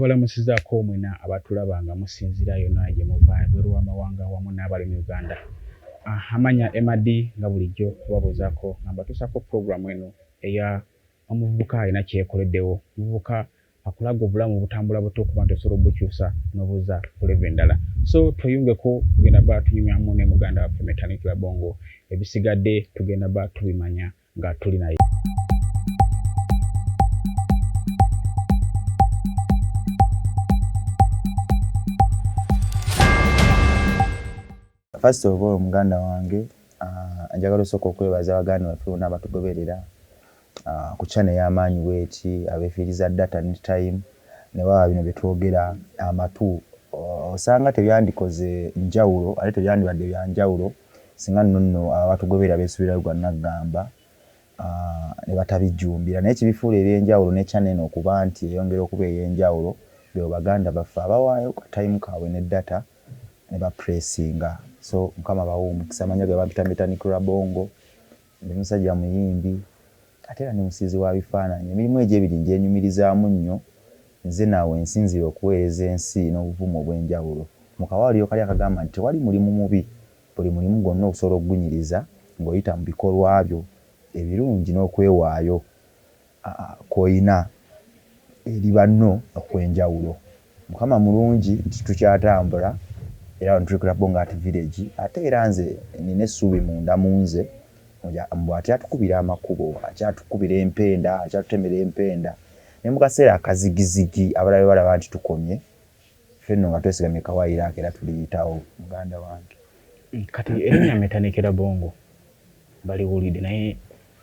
Tubalamusizaako mwena abatulaba nga musinziira yonna gye muva ebweru w'amawanga wamu n'abali mu Uganda. Amanya MD nga bulijjo kubabuuzaako nga mbatuusaako pulogulaamu eno eya omuvubuka alina kyeyekoleddewo. Omuvubuka akulaga obulamu obutambula butya okuba nti osobola obukyusa n'obuzza ku level endala. So tweyungeko tugenda ba tunyumyamu ne muganda waffe Metanik Labongo, ebisigadde tugenda ba tubimanya nga tuli naye. First of all, muganda wange, njagala osooka okwebaza baganda baffe bonna abatugoberera ku channel ey'amaanyi bweti, abeefiiriza data ne time ne baba bino bye twogera amatu. Osanga tebyandikoze njawulo ate tebyandibadde bya njawulo singa nno nno abatugoberera beesuubirayo gwa naggamba ne batabijjumbira, naye kibifuula eby'enjawulo ne channel eno okuba nti eyongera okuba ey'enjawulo bebo baganda baffe abawaayo ka time kaabwe ne data ne bapressinga. So Mukama bawe omukisa. Amannya ge bampita Metanik Rabongo, ndi musajja muyimbi ate era ndi musiizi wa bifaananyi. Emirimu egyo ebiri ngyenyumirizaamu nnyo, nze naawe nsinziira okuweereza ensi n'obuvumu obw'enjawulo. Mu kawaaliiro kali akagamba nti tewali mulimu mubi, buli mulimu gwonna osobola okugunyiriza ng'oyita mu bikolwa byo ebirungi n'okwewaayo kw'olina eri banno okw'enjawulo. Mukama mulungi nti tukyatambula era wano tuli ku Rabongo Art Village, ate era nze nina essuubi munda mu nze mbu akyatukubira amakubo, akyatukubira empenda, akyatutemera empenda, ne mu kaseera akazigizigi abalala bwe balaba nti tukomye, ffe nno nga twesigamye kawaayiro ako era tuliyitawo, muganda wange. Kati erinnya Metanik Rabongo baliwulidde, naye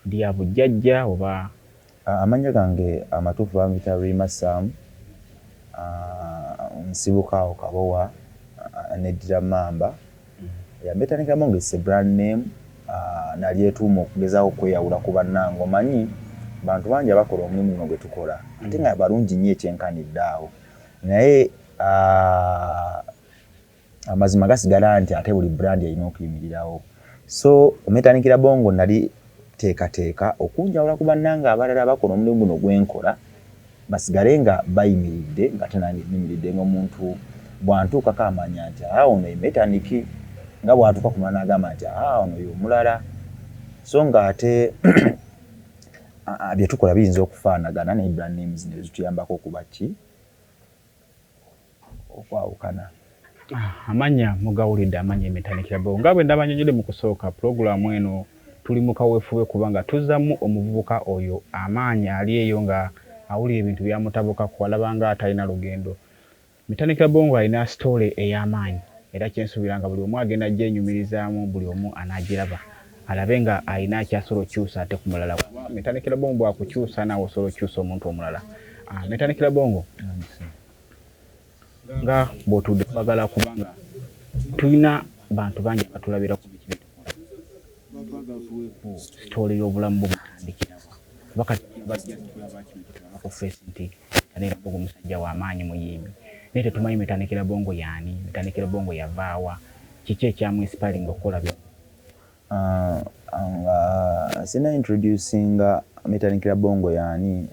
lya bujjajja oba? Amannya gange amatuufu bampita Rima Sam, nsibuka awo Kabowa, neddira Mamba. Metanik Rabongo is a brand name, nalyetuuma okugezaako okweyawula ku bannange. Omanyi bantu bangi abakola omulimu guno gwe tukola ate nga balungi nnyo ekyenkanidde awo, naye amazima gasigala nti ate buli brand erina okuyimirirawo. So Metanik Rabongo nali teekateeka okunjawula ku bannange abalala abakola omulimu guno gwenkola, basigale nga bayimiridde nga ate nange nyimiridde, ng'omuntu bw'antuukako amanya nti aa ono ye Metanik, nga bw'atuuka ku mulala n'agamba nti aa ono ye omulala. So ng'ate bye tukola biyinza okufaanagana, naye brand names ne zituyambako okuba ki okwawukana. Amannya mugawulidde, amannya Metanik Rabongo. Nga bwe ndabanyonyodde mu kusooka, pulogulaamu eno tuli mu kaweefube kubanga tuzzamu omuvubuka oyo amaanyi ali eyo nga awulira ebintu byamutabukako, alaba nga atalina lugendo. Metanik Rabongo alina sitole ey'amaanyi era kyensuubira nga buli omu agenda gyenyumirizaamu, buli omu anaagiraba alabe nga alina kyasobola okukyusa ate ku mulala. Metanik Rabongo bw'akukyusa naawe osobola okukyusa omuntu omulala. Metanik Rabongo, nga bw'otudde twagala kubanga tulina bantu bangi abatulabira ku biki byetukola, twagala tuweeko sitole y'obulamu bwo butandikirawa, kuba kati bajja tulaba kino kyetulaba ku face nti Metanik Rabongo musajja w'amaanyi muyimbi, naye tetumanyi Metanik Rabongo y'ani, Metanik Rabongo yavaawa, kiki ekyamu-inspiringa okukola bino? Nga sina introducinga Metanik Rabongo y'ani,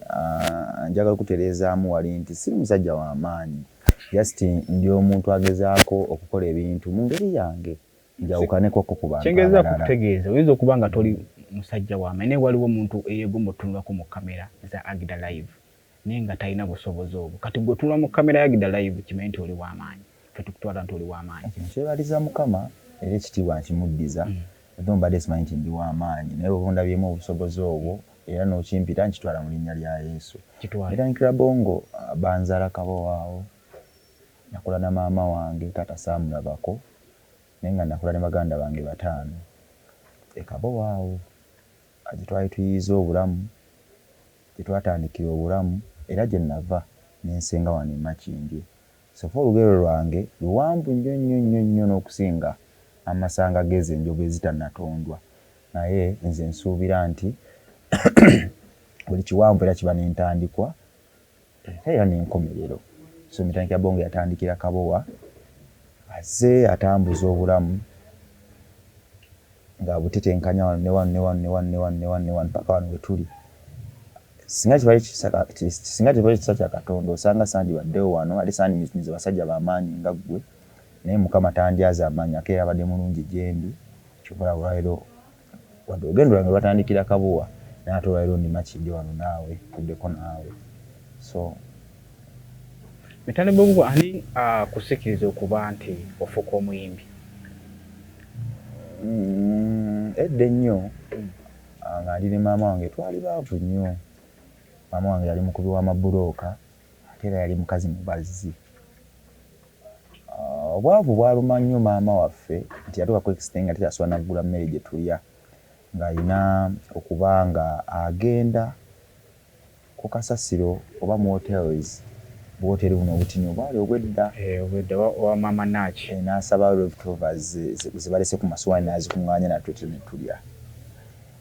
njagala okutereezaamu wali nti siri musajja w'amaanyi, just ndi omuntu agezaako okukola ebintu mu ngeri yange njawukaneko ku bantu Kyengezaako okutegeeza, oyinza okuba nga toli musajja w'amaanyi, naye waliwo omuntu eyeegomba otutunulako mu kamera za Agida Live naye nga talina busobozi obwo. Kati gwe otunula mu kamera ya Agida Live kimanye nti oli w'amaanyi, ffe tukutwala nti oli w'amaanyi. Nkyebaliza Mukama era ekitiibwa nkimuddiza, though mbadde simanyi nti ndi w'amaanyi, naye bw'oba ondabyemu obusobozi obwo era n'okimpita nkitwala mu linnya lya Yesu. Metanik Rabongo banzaala Kabowa awo, nakula na maama wange, taata saamulabako, naye nga nakula ne baganda bange bataano e Kabowa awo gye twali tuyiiza obulamu, gye twatandikira obulamu era gye nava ne nsenga wano e Makindye. So far olugero lwange luwanvu nnyo nnyo nnyo nnyo n'okusinga amasanga g'ezo enjovu ezitannatondwa, naye nze nsuubira nti buli kiwanvu era kiba n'entandikwa era n'enkomerero. So Metanik Rabongo yatandikira Kabowa, azze atambuza obulamu ng'abutetenkanya wano ne wano ne wano ne wano ne wano ne wano ne wano paka wano we tuli. Singa kibali kisa kya Katonda, osanga sandibaddewo wano, ate sandimizinyiza basajja b'amaanyi nga ggwe, naye Mukama tandyaza amaanyi, ate era abadde mulungi gyendi. Kyova olwaleero wadde olugendo lwange lwatandikira Kabowa, naye ate olwaleero ndi Makindye wano naawe, tuddeko naawe. So Mitani Bobu, ani akusikiriza okuba nti ofuuka omuyimbi? Edda ennyo nga ndi ne maama wange, twali baavu nnyo. Maama wange yali mukubi w'amabulooka, ate era yali mukazi mubazzi. Obwavu bwaluma nnyo maama waffe nti yatuuka ku extent nga tekyasobola naggula mmere gye tulya, ng'alina okuba nga agenda ku kasasiro oba mu hotels, buwoteri buno obutini obwali obwedda. Obwedda wa maama Naaki. N'asaba leftovers ze balese ku masowaani, n'azikuŋŋaanya natuleetera ne tulya.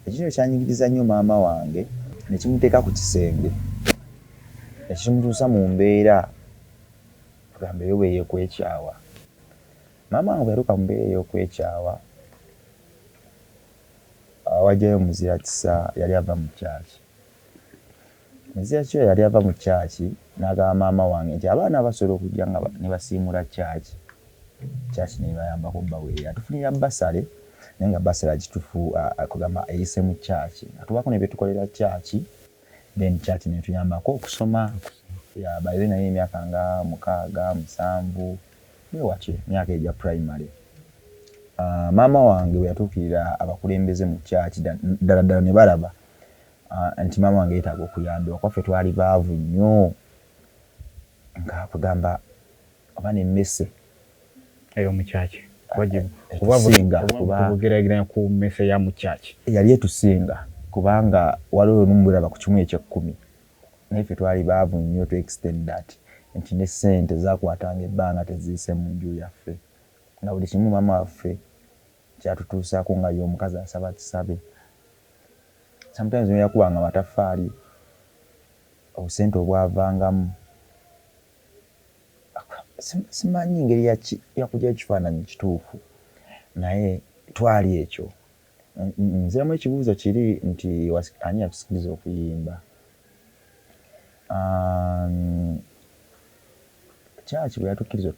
Ekintu kyanyigiriza nnyo maama wange ne kimuteeka ku kisenge, ne kimutuusa mu mbeera tugamba eyo ey'okwekyawa. Maama wange bwe yatuuka mu mbeera ey'okwekyawa, wajjayo muzira kisa yali ava mu kyaki. Muzira kisa yali ava mu kyaki n'agamba maama wange nti abaana basobola okujja nga ne basiimula kyaki, kyaki ne bayambako baweerera, tufunira bursary, naye nga bursary agitufu kugamba eyise mu kyaki, nga tubaako ne bye tukolera kyaki, then kyaki netuyambako okusoma. By then nalina emyaka nga 6, 7 bwewatyo, emyaka egya primary. Maama wange bwe yatuukirira abakulembeze mu kyaki, ddala ddala ne balaba nti maama wange yeetaaga okuyambibwa, kuba ffe twali baavu nnyo, nga kugamba oba nemmese eyo mu kyaki etusinga. Kugeraageranya ku mmese ya mu kyaki. Yali etusinga, kubanga waliwo numulaba ku kimu ekyekumi, naye ffe twali baavu nnyo to extend that nti ne ssente zakwatanga ebbanga teziyise mu nju yaffe, nga buli kimu maama waffe kyatutuusaako nga ye omukazi asaba kisabe. Sometimes neyakubanga amataffaali, obusente obwavangamu, simanyi ngeri yakugyayo ekifaananyi kituufu, naye twali ekyo. Nziramu ekibuuzo kiri nti ani yakusikiriza okuyimba? Kyaki bwe yatukkiriza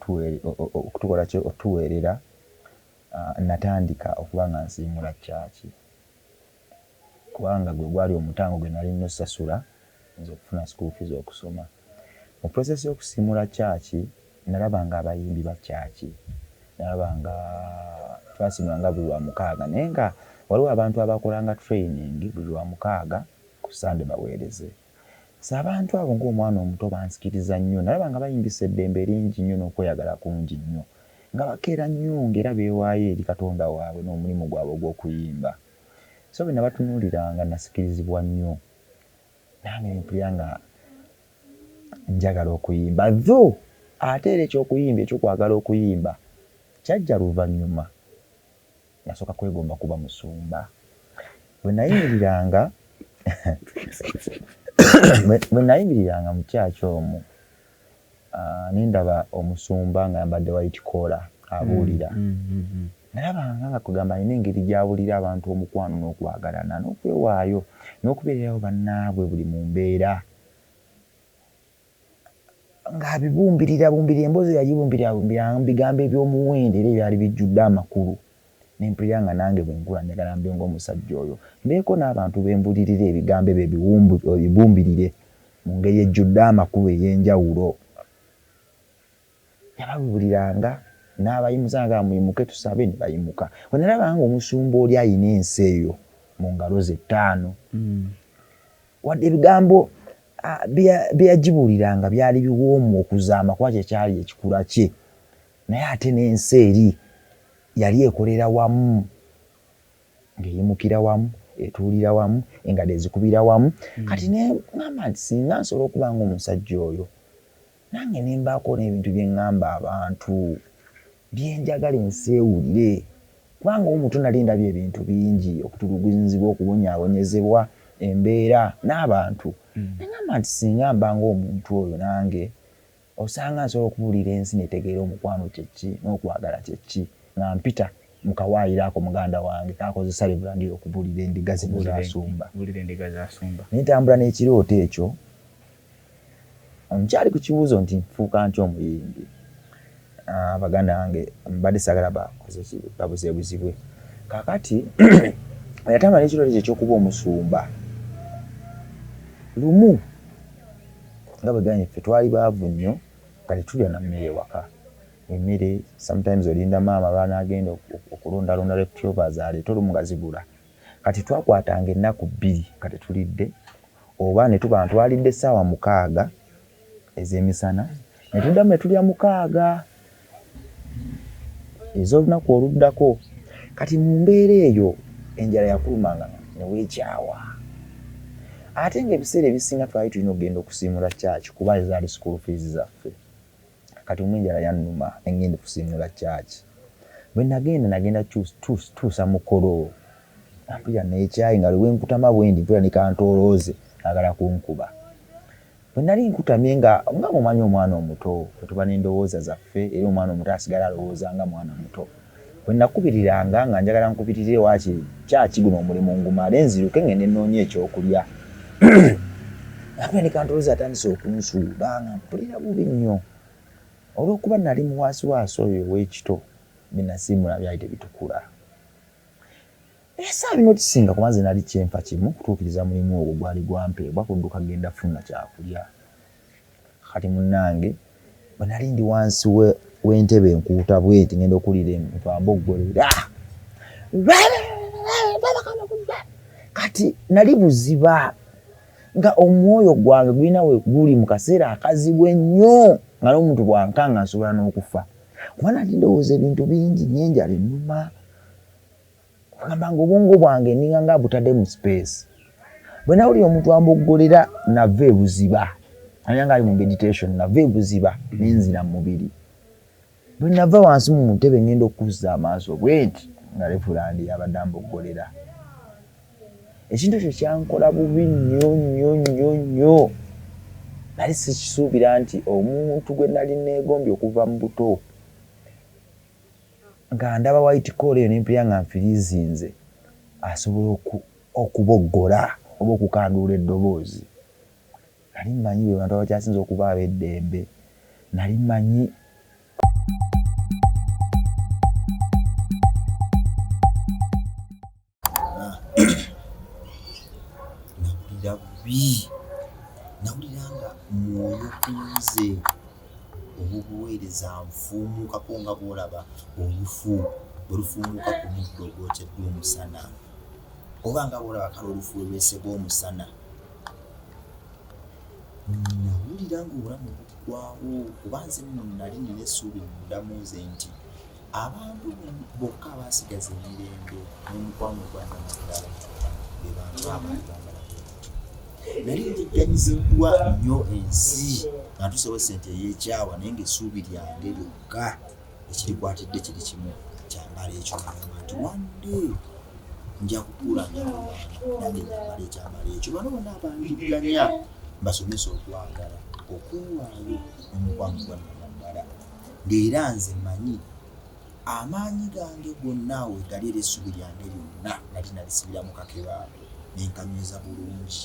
okutukola ki, otuweerera, natandika okuba nga nsiimula kyaki, kubanga gwe gwali omutango gwe nali nosasula nze okufuna school fees okusoma. Mu process y'okusiimula kyaki, nalaba nga abayimbi ba kyaki, nalaba nga twasiimulanga buli Lwamukaaga, naye nga waliwo abantu abakolanga training buli Lwamukaaga ku Sande baweereze. So abantu abo ng'omwana omuto bansikiriza nnyo. Nalaba nga bayimbisa eddembe lingi nnyo n'okweyagala kungi nnyo, nga bakeera nnyo, ng'era beewaayo eri Katonda waabwe n'omulimu gwabwe ogw'okuyimba. So bwe nabatunuuliranga, nasikirizibwa nnyo, nange nempulira nga njagala okuyimba. Though ate era ekyokuyimba, ekyokwagala okuyimba kyajja luvannyuma. Nasooka kwegomba kuba musumba. Bwe nayimiriranga mu kyaki omwo, nendaba omusumba nga ayambadde white collar abuulira, nalabanga nga kugamba alina engeri gy'abuulira abantu omukwano n'okwagalana n'okwewaayo n'okubeererawo bannaabwe buli mu mbeera, ng'abibumbirira bumbirira, emboozi yagibumbirira bumbirira mu bigambo eby'omuwendo era ebyali bijjudde amakulu. Nempulira nga nange bwe nkula njagala mbe ng'omusajja oyo, mbeeko n'abantu bembulirira ebigambo ebyo ebibumbirire mu ngeri ejjudde amakulu ey'enjawulo. Yababuliranga n'abayimusa nga muyimuke tusabe, ne bayimuka. Bwe nalaba nga omusumba oli ayina ensi eyo mu ngalo ze ttaano, wadde ebigambo bye yagibuuliranga byali biwoomu okuzaama, kuba kyekyali ekikula kye, naye ate n'ensi eri yali ekolera wamu, ng'eyimukira wamu, etuulira wamu, engalo ezikubira wamu. Kati neŋŋamba nti singa nsobola okuba nga omusajja oyo, nange ne mbaako n'ebintu bye ŋŋamba abantu byenjagala ensi ewulire, kubanga omuto nali ndabye ebintu bingi, okutulugunyizibwa, okubonyaabonyezebwa embeera n'abantu. Neŋŋamba nti singa mba ng'omuntu oyo, nange osanga nsobola okubuulira ensi netegeera omukwano kyeki n'okwagala kyeki, nga mpita Mu kawaayiro ako muganda wange kakozesa Reverend okubuulira endiga zino z'asumba. Bulira endiga z'asumba. Naye ntambula n'ekirooto ekyo, nkyali ku kibuuzo nti nfuuka ntya omuyimbi. Baganda bange mbadde saagala bakoze ki, babuzeebuzibwe. Kaakati bwe natambula n'ekirooto ekyo eky'okuba omusumba, lumu nga bwe gambye ffe twali baavu nnyo nga tetulya na mmere ewaka. Emmere sometimes olinda maama lw'anaagenda okulondalonda leftovers aleete, olumu nga zibula. Kati twakwatanga ennaku 2 nga tetulidde, oba ne tuba nga twalidde essaawa 6 ez'emisana, ne tuddamu ne tulya 6 ez'olunaku oluddako. Kati mu mbeera eyo enjala yakulumanga ne weekyawa. Ate ng'ebiseera ebisinga twali tulina okugenda okusiimula church kuba zaali school fees zaffe. Kati omu enjala yannuma ne ŋŋenda okusiimula church. Bwe nagenda, nagenda tuusa mukolo, mpulira neekyayi nga bwe nkutama bwe ndi mpulira ne kantoolooze kaagala kunkuba. Bwe nali nkutamye nga bw'omanyi omwana omuto, ffe tuba n'endowooza zaffe era omwana omuto asigala alowooza nga mwana muto. Bwe nakubiriranga nga njagala nkubirire waakiri church guno omulimu ngumale nziruke ŋŋende nnoonye ekyokulya. Mpulira ne kantoolooze atandise okunsuula nga mpulira bubi nnyo. Olw'okuba nali muwaasiwaasi oyo ow'ekito, bye nasiimula byali tebitukula. Era saabinotisinga kuba nze nali kyenfa kimu kutuukiriza mulimu ogwo gwali gwampeebwa kudduka kugenda kufuna kyakulya. Kati munnange bwe nali ndi wansi w'entebe enkuuta bwenti ngenda okuwulira omuntu amboggolera. Kati nali buziba nga omwoyo gwange gulina we guli mu kaseera akazibu ennyo nga n'omuntu bw'ankanga nsobola n'okufa. Kuba nali ndowooza ebintu bingi nnyo, enjala ennuma. Kugamba nga obwongo bwange nninga nga butadde mu space. Bwe nawulira omuntu amboggolera nava ebuziba, nalina nga ali mu meditation, nava ebuziba ne nzira mu mubiri. Bwe nava wansi mu ntebe ngenda okuzza amaaso bwe nti nga Reverend y'abadde amboggolera. Ekintu ekyo kyankola bubi nnyo nnyo nnyo nnyo. Nali sikisuubira nti omuntu gwe nali neegombye okuva mu buto nga ndaba white collar eyo ne mpulira nga nfiriizinze asobola okuboggola oba okukanduula eddoboozi. Nali mmanyi be bantu abakyasinze okuba ab'eddembe. Nali mmanyi. Nawulira bubi, nawulira nga mwoyo ku nze ow'obuweereza anfuumuukako nga bw'olaba olufu bwe lufuumuuka ku muddo ogwokyeddwa omusana, oba nga bw'olaba kale olufu bwe lwesega omusana. Nawulira ng'obulamu buggwaawo kuba nze nno nali nnina essuubi munda mu nze nti abantu bokka abaasigaza emirembe n'omukwano ogwa nnamaddala be bantu abaali baagala bwe batyo. Nali njigganyiziddwa nnyo ensi nga ntuusewo ssente ey'ekyawa naye ng'essuubi lyange lyokka ekirikwatidde kiri kimu, kyambalo ekyo. Ngamba nti one day nja kukula, nja kulwana nange nyambala ekyambalo ekyo. Bano bonna abanjigganya mbasomesa okwagala, okwewaayo n'omukwano gwa nnamaddala. Ng'era nze mmanyi amaanyi gange gonna we gali era essuubi lyange lyonna nali nalisibira mu kakebe ako ne nkanyweza bulungi.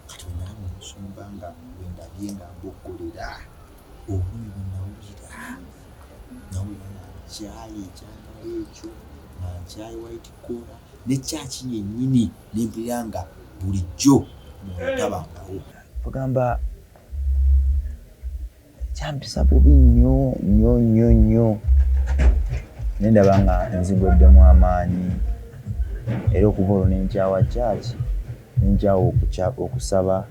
Kati bwe nalaba omusumba nga bwe ndabye nga mboggolera, obulumi bwe nawulira, nawulira nga nkyaye ekyambalo ekyo, nga nkyaye white collar ne church yennyini ne mpulira nga bulijjo mwoyo tabangawo. Kugamba kyampisa bubi nnyo nnyo nnyo nnyo, ne ndaba nga nzigweddemu amaanyi era okuva olwo ne nkyawa church, ne nkyawa okusaba,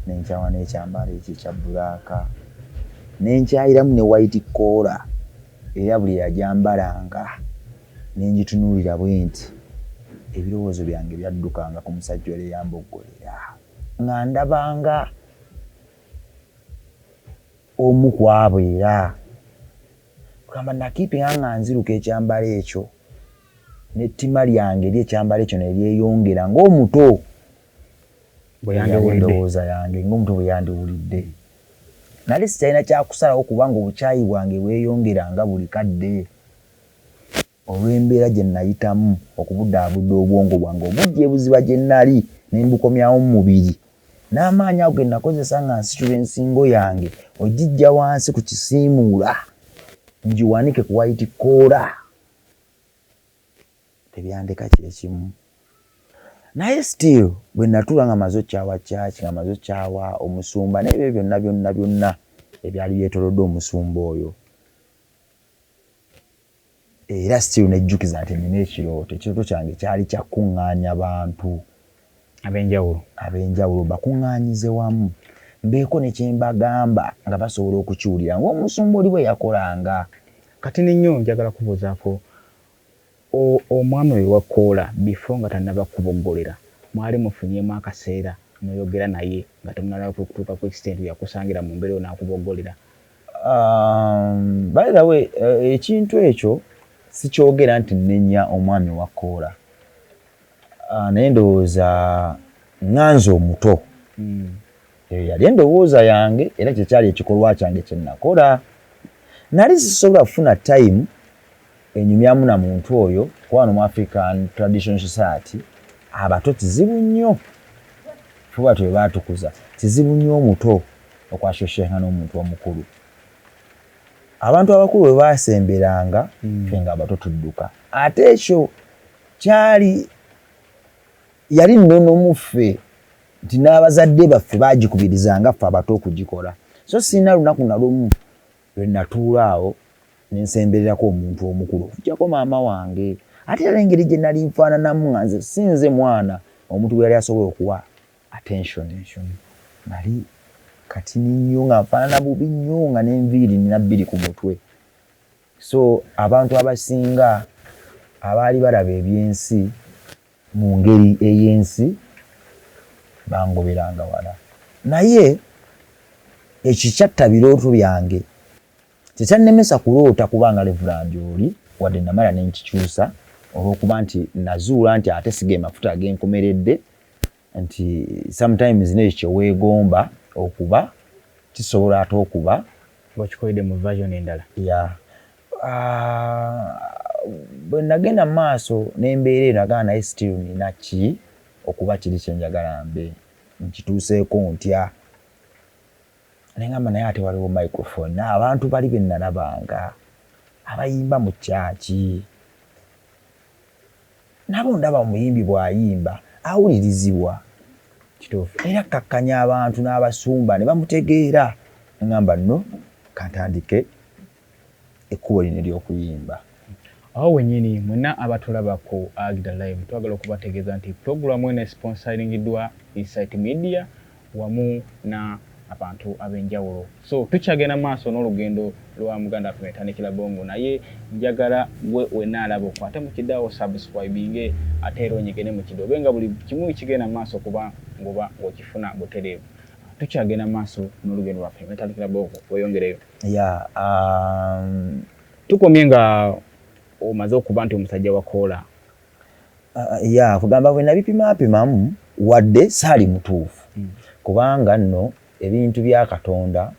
ne nkyawa n'ekyambalo ekyo ekya black, ne nkyayiramu ne white collar era buli eyagyambalanga ne ngitunuulira bwe nti, ebirowoozo byange byaddukanga ku musajja oli eyamboggolera nga ndabanga omu ku abo era kugamba nakiipinga nga nziruka ekyambalo ekyo n'ettima lyange eri ekyambalo ekyo ne lyeyongera ng'omuto endowooza yange ng'omuto bwe yandiwulidde. Nali sikyalina kyakusalawo kubanga obukyayi bwange bweyongera nga buli kadde. Olw'embeera gye nayitamu okubudaabuda obwongo bwange obujja ebuziba gye nali ne mbukomyawo mu mubiri, n'amaanyi ago ge nakozesa nga nsitula ensingo yange ogijja wansi ku kisiimuula ngiwanike ku white collar, tebyandeka kyekimu. Naye still bwe natuula nga maze okyawa church, nga maze okyawa omusumba n'ebyo byonna byonna byonna ebyali byetolodde omusumba oyo, era still nejjukiza nti nina ekirooto. Ekirooto kyange kyali kya kuŋŋaanya bantu ab'enjawulo, ab'enjawulo bakuŋŋaanyize wamu, mbeeko ne kye mbagamba nga basobola okukiwulira ng'omusumba oli bwe yakolanga. Kati nnyo njagala kubuuzaako, omwami oyo wakoola before nga tannaba kuboggolera, mwali mufunyeemu akaseera n'oyogera naye nga temunnalaba kutuuka ku extent yakusangira mu mbeera eyo n'akuboggolera? By the way, ekintu ekyo sikyogera nti nnenya omwami wa Koola, naye ndowooza ŋŋanze omuto. Eyo yali endowooza yange era kyekyali ekikolwa kyange kye nakola. Nali sisobola kufuna time enyumyamu na muntu oyo, kuba wano mu African Traditional Society abato kizibu nnyo, fuba twe baatukuza, kizibu nnyo omuto okwasoshenga n'omuntu omukulu. Abantu abakulu bwe baasemberanga, ffe nga abato tudduka. Ate ekyo kyali yali nnono mu ffe nti n'abazadde baffe baagikubirizanga ffe abato okugikola. So sirina lunaku na lumu lwe natuula awo ne nsembererako omuntu omukulu okuggyako maama wange. Ate era engeri gye nali nfaananamu nga nze si nze mwana omuntu gwe yali asobola okuwa attention. Nali katini nnyo nga nfaanana bubi nnyo nga n'enviiri nina bbiri ku mutwe. So abantu abasinga abaali balaba ebyensi mu ngeri ey'ensi bangoberanga wala. Naye ekyo kyatta birooto byange, tekyannemesa kuloota kubanga Reverand oli, wadde namala ne nkikyusa olw'okuba nti nazuula nti ate si ge mafuta agenkomeredde, nti sometimes n'ekyo kye weegomba okuba kisobola ate okuba ng'okikoledde mu version endala. Yeah. Bwe nagenda mu maaso n'embeera eno, nagamba naye still nina ki okuba kiri kye njagala mbe nkituuseeko ntya? Ne ŋŋamba naye ate waliwo microphone, abantu bali be nalabanga abayimba mu church, nabo ndaba omuyimbi bw'ayimba awulirizibwa. Kituufu. Era akkakkanya abantu n'abasumba ne bamutegeera. Ne ŋŋamba nno kantandike ekkubo lino ery'okuyimba. Awo wennyini mwenna abatulaba ku Agda Live, twagala okubategeeza nti pulogulaamu eno esponsoringiddwa Insight Media wamu na abantu ab'enjawulo. So tukyagenda maaso n'olugendo lwa muganda waffe Metanikila Bongo, naye njagala gwe wenna alaba okwate mu kidaawo, subscribinge, ate era onyige ne mu kidde obe nga buli kimu kigenda maaso kuba ng'oba ng'okifuna butereevu. Tukyagenda maaso n'olugendo lwaffe. Metanikila Bongo, weeyongereyo. Yeah, Tukomye nga omaze okuba nti omusajja wa Koola. Yeah, kugamba bwe nabipimaapimamu wadde saali mutuufu, kubanga nno ebintu bya Katonda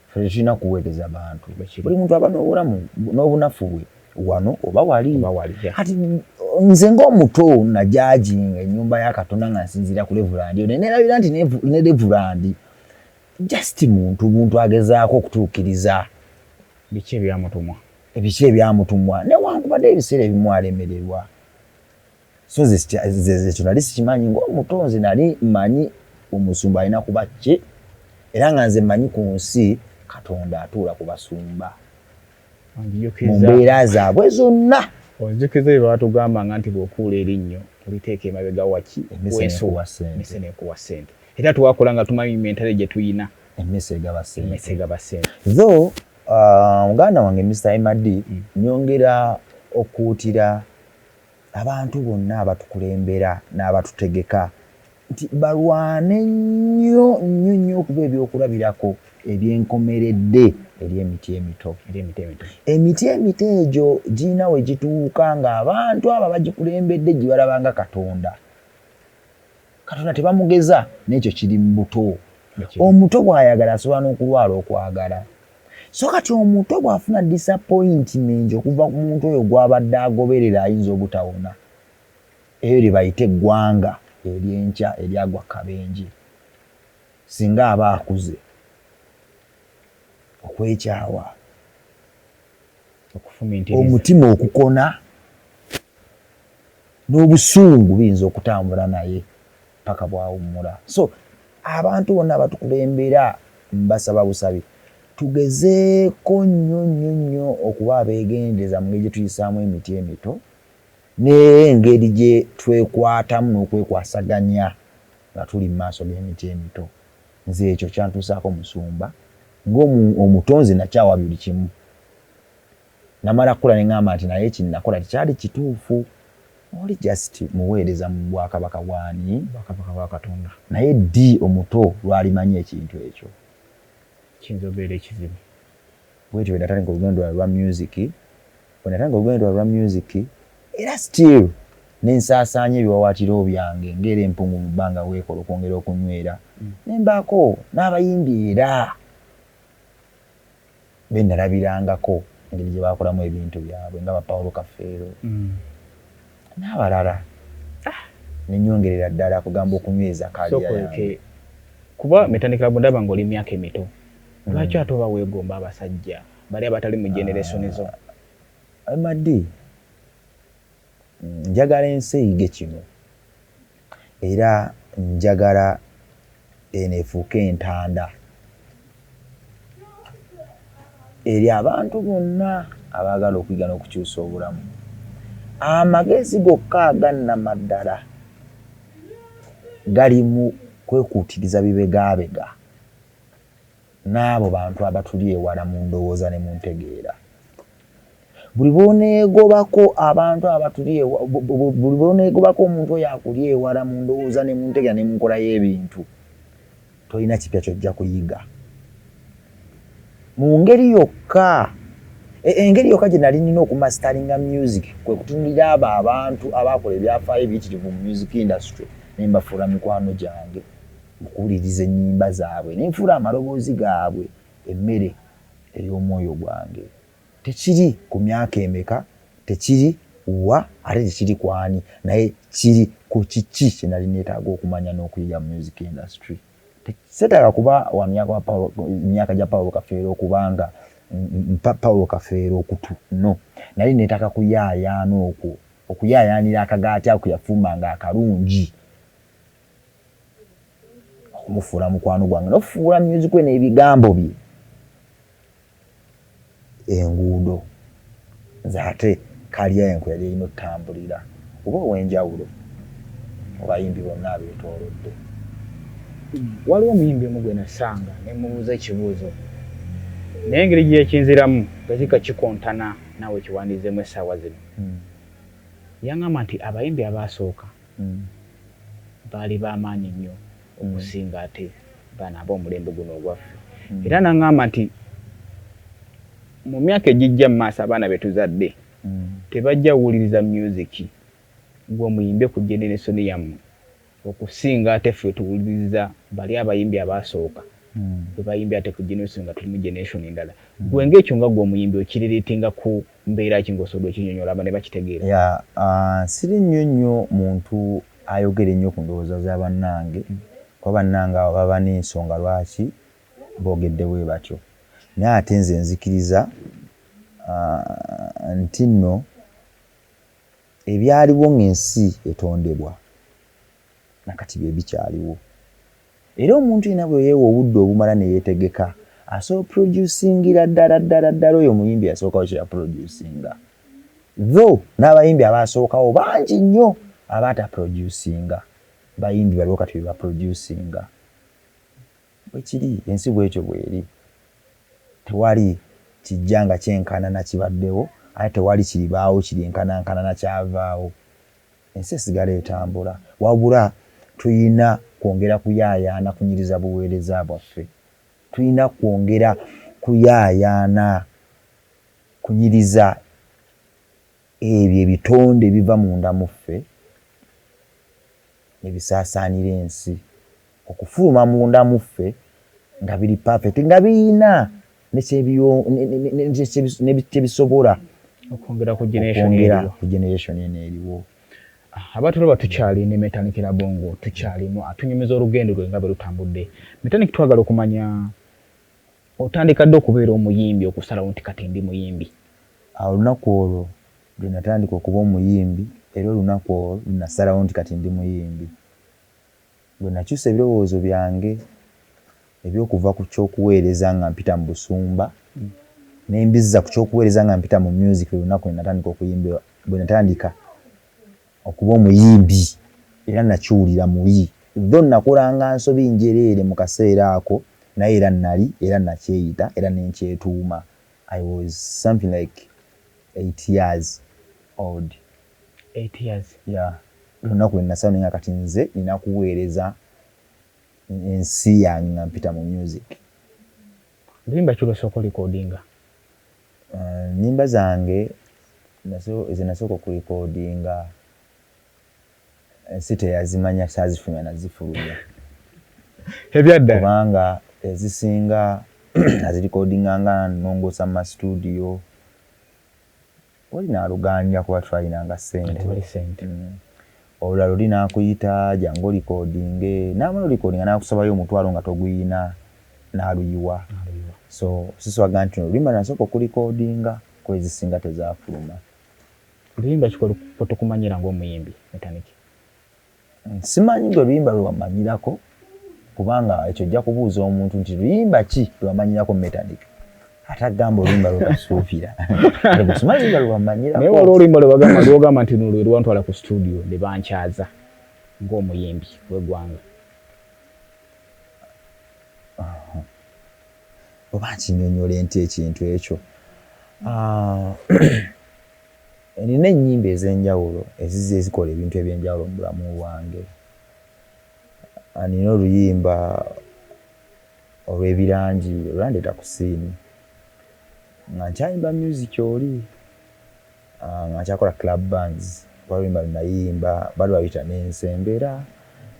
ffe tetulina kuweereza bantu. Buli muntu aba n'obulamu n'obunafu bwe wano oba wali. Kati nze ng'omuto najajinga ennyumba ya Katonda nga nsinziira ku Reverand oyo, ne neerabira nti ne Reverand just muntu buntu agezaako okutuukiriza biki ebyamutumwa. Ebiki ebyamutumwa, newankubadde ebiseera ebimu alemererwa. So nze ekyo nali sikimanyi ng'omuto. Nze nali mmanyi omusumba alina kuba ki, era nga nze mmanyi ku nsi Katonda atuula ku basumba mu mbeera zaabwe zonna. Onzijukiza bye baatugambanga nti bw'okuula erinnyo oliteeka emabega waki emmese n'ekuwa ssente, era twakola nga tumanyi mentale gye tuyina. Emmese egaba ssente. Emmese egaba ssente. Though muganda wange Mr Emadi, nyongera okuutira abantu bonna abatukulembera n'abatutegeka nti balwane nnyo nnyo nnyo okuba ebyokulabirako ebyenkomeredde eri emiti emito. Emiti emito egyo girina we gituuka ng'abantu abo abagikulembedde gye balabanga Katonda. Katonda tebamugeza n'ekyo kiri mu buto. Omuto bw'ayagala asobola n'okulwala okwagala. So kati omuto bw'afuna disappointment okuva ku muntu oyo gw'abadde agoberera, ayinza obutawona. Eyo lye bayita eggwanga eryenkya eryagwa kabenje. Singa aba akuze, okwekyawa, omutima okukona n'obusungu biyinza okutambula naye paka bwawummula. So abantu bonna abatukulembera, mbasaba busabi, tugezeeko nnyo nnyo nnyo okuba abeegendereza mu ngeri gye tuyisaamu emiti emito n'engeri gye twekwatamu n'okwekwasaganya nga tuli mu maaso g'emiti emito. Nze ekyo kyantuusaako musumba ng'omutonzi, nakyawa buli kimu. Namala kukula ne ŋŋamba nti naye kinakola tekyali kituufu. Oli just muweereza mu bwakabaka bwani? Bwakabaka bwa Katonda. Naye ddi omuto lwalimanya ekintu ekyo? Kiyinza obeera ekizibu. Bwetyo bwe natandika olugendo lwa music. Bwe natandika olugendo lwa music, era still nensaasaanya ebiwawaatiro byange ng'era empungu mu bbanga weekola okwongera okunywera, ne mbaako n'abayimbi era be nalabirangako engeri gye bakolamu ebintu byabwe, nga ba Paulo Kafeero n'abalala, nenyongerera ddala kugamba okunyweza career yange. Kuba mitandikira bwe ndaba ng'oli myaka emito, lwaki ate oba weegomba abasajja bali abatali mu generation zo? Madi, njagala ensi eyige kino, era njagala eno efuuke entanda eri abantu bonna abaagala okuyiga n'okukyusa obulamu. Amagezi gokka agannamaddala gali mu kwekuutiriza bibegaabega n'abo bantu abatuli ewala mu ndowooza ne mu ntegeera. Buli bw'oneegobako abantu abatuli, buli bw'oneegobako omuntu oyo akuli ewala mu ndowooza ne mu ntegeera ne mu nkola y'ebintu, tolina kipya ky'ojja kuyiga. Mu ngeri yokka, engeri yokka gye nali nina okumasteringa music kwe kutunulira abo abantu abakola ebyafaayo ebiyitirivu mu music industry ne mbafuula mikwano gyange, okuwuliriza ennyimba zaabwe ne nfuula amaloboozi gaabwe emmere ey'omwoyo gwange. Tekiri ku myaka emeka, tekiri wa, ate tekiri kwani, naye kiri ku kiki kye nali neetaaga okumanya n'okuyiga mu music industry. Seetaaga kuba wa myaka gya Paulo Kafeero okubanga mpa Paulo Kafeero okutu, no. Nali neetaaga kuyaayaana okwo, okuyaayaanira akagaati ako ke yafumbanga akalungi, okumufuula mukwano gwange n'okufuula music we n'ebigambo bye enguudo nze ate career yange kwe yali erina ottambulira oba ow'enjawulo mu bayimbi bonna abeetoolodde. Waliwo omuyimbi omu gwe nasanga ne mubuuza ekibuuzo, naye engeri gye yakinziramu nga kika kikontana naawe kiwandiizeemu essaawa zino. Yaŋŋamba nti abayimbi abaasooka baali b'amaanyi nnyo okusinga ate bano ab'omulembe guno ogwaffe. Era n'aŋŋamba nti mu myaka egijja mu maaso abaana be tuzadde tebajja wuwuliriza music gwe muyimbe ku generation yammwe okusinga ate ffe tuwuliriza bali abayimbi abaasooka bwe bayimbye ate ku generation nga tuli mu generation endala. Gwe ng'ekyo nga gwe omuyimbi okirelatinga ku mbeera ki ng'osobodde okinyonyola aba ne bakitegeera? Yeah, siri nnyo nnyo muntu ayogera ennyo ku ndowooza za bannange, kuba bannange abo baba n'ensonga lwaki boogedde bwe batyo. Naye ate nze nzikiriza nti nno ebyaliwo ng'ensi etondebwa nakati bye bikyaliwo. Era omuntu yenna bwe yeewa obudde obumala ne yeetegeka, asobola oproducingira ddala ddala ddala oyo omuyimbi eyasookawo kye yaproducinga. Though n'abayimbi abaasookawo bangi nnyo abaataproducinga, bayimbi baliwo kati be baproducinga. Bwe kiri, ensi bw'etyo bw'eri. Tewali kijja nga kyenkana na kibaddewo, ate tewali kiribaawo kiryenkanankana na kyavaawo. Ensi esigala etambula, wabula tuyina kwongera kuyaayaana kunyiriza buweereza bwaffe. Tulina kwongera kuyaayaana kunyiriza ebyo ebitonde ebiva munda mu ffe ne bisaasaanira ensi, okufuluma munda mu ffe nga biri perfect, nga biyina Nekyebisobola okwongera ku generation, ku generation eno eriwo. Abatulaba, tukyali ne Metanik Labongo, tukyalimu atunyumiza olugendo lwe nga bwe lutambudde. Metanik, twagala okumanya otandika ddi okubeera omuyimbi, okusalawo nti kati ndi muyimbi? Olunaku olwo lwe natandika okuba omuyimbi, era olunaku olwo lwenasalawo nti kati ndi muyimbi, bwe nakyusa ebirowoozo byange ebyokuva ku kyokuweereza nga mpita mu busumba nembizza ku kyokuweereza nga mpita mu music. Olunaku lwe natandika okuyimba, bwe natandika okuba omuyimbi, era nakiwulira muli tho nakolanga nsobi njereere mu kaseera ako, naye era nali era nakyeyita era nenkyetuuma. I was something like 8 years old. 8 years? Yeah, olunaku lwe nasalawo nga kati nze nina kuweereza ensi yange nga mpita mu music. Luyimba ki lwosooka olikodinga? Nyimba zange ze nasooka okulikodinga ensi teyazimanya, saazifulumya nazifulumya. Ebyadda. Kubanga ezisinga nazirikodinga nga nongoosa mu masitudiyo, oli naluganja kuba twalinanga ssente. Tewali ssente. Olulala oli nakuyita, jangu olikodinge, namala olikodinga nakusabayo 500 nga toguyina, naluyiwa. So siswaga nti oluyimba nasooka okulikodinga, kwezisinga tezafuluma. Luyimba ki kwetukumanyira ng'omuyimbi Metanik? Simanyi gwe luyimba lwe wamanyirako, kubanga ekyo ojja kubuuza omuntu nti luyimba ki lwe wamanyirako Metanik, ate agamba oluyimba lwotasuubira. Simanyi luyimba lwe wamanyirako. Naye waliwo oluyimba lwe bagamba, lwogamba nti luno lwe lwantwala ku studio ne bankyaza ng'omuyimbi w'eggwanga. Oba nkinyonyole nti ekintu ekyo, nina ennyimba ez'enjawulo ezizze ezikola ebintu ebyenjawulo mu bulamu bwange. Nina oluyimba olw'ebirangi olwandeeta ku scene nga nkyayimba music oli, nga nkyakola club bands. Oluyimba lwenayimba bali baluyita "Nensembera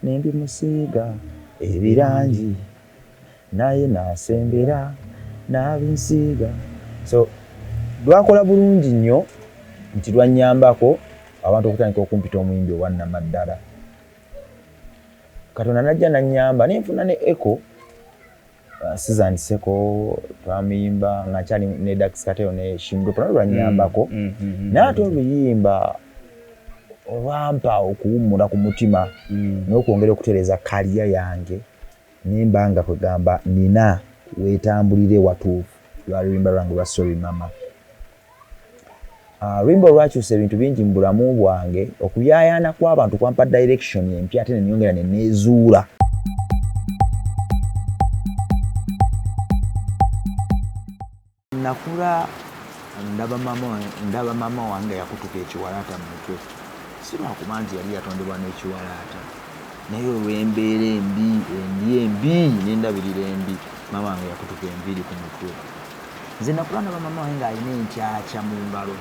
nembimusiiga ebirangi, naye nasembera nabinsiiga". So lwakola bulungi nnyo nti lwannyambako abantu okutandika okumpita omuyimbi owannamaddala. Katonda najja nannyamba nenfuna ne echo, Sizandiseko twamuyimba nga nkyali ne Dax Kartel ne Shimdrop, nalwo lwannyambako. Naye ate oluyimba olwampa okuwummula ku mutima n'okwongera okutereeza career yange nimba nga kwegamba nina weetambulire watuufu, lwali luyimba lwange lwa "Sorry Mama". Luyimba olwakyusa ebintu bingi mu bulamu bwange. Okuyaayaana kw'abantu kwampa direction empya, ate nenyongera neneezuula. Nakula ndaba maama wange yakutuka ekiwalaata mu mutwe, si lwakuba nti yali yatondebwa n'ekiwalaata, naye olw'embeera embi, endi embi n'endabirira embi, maama wange yakutuka enviiri ku mutwe. Nze nakula ndaba maama wange ng'alina enkyakya mu ngalo.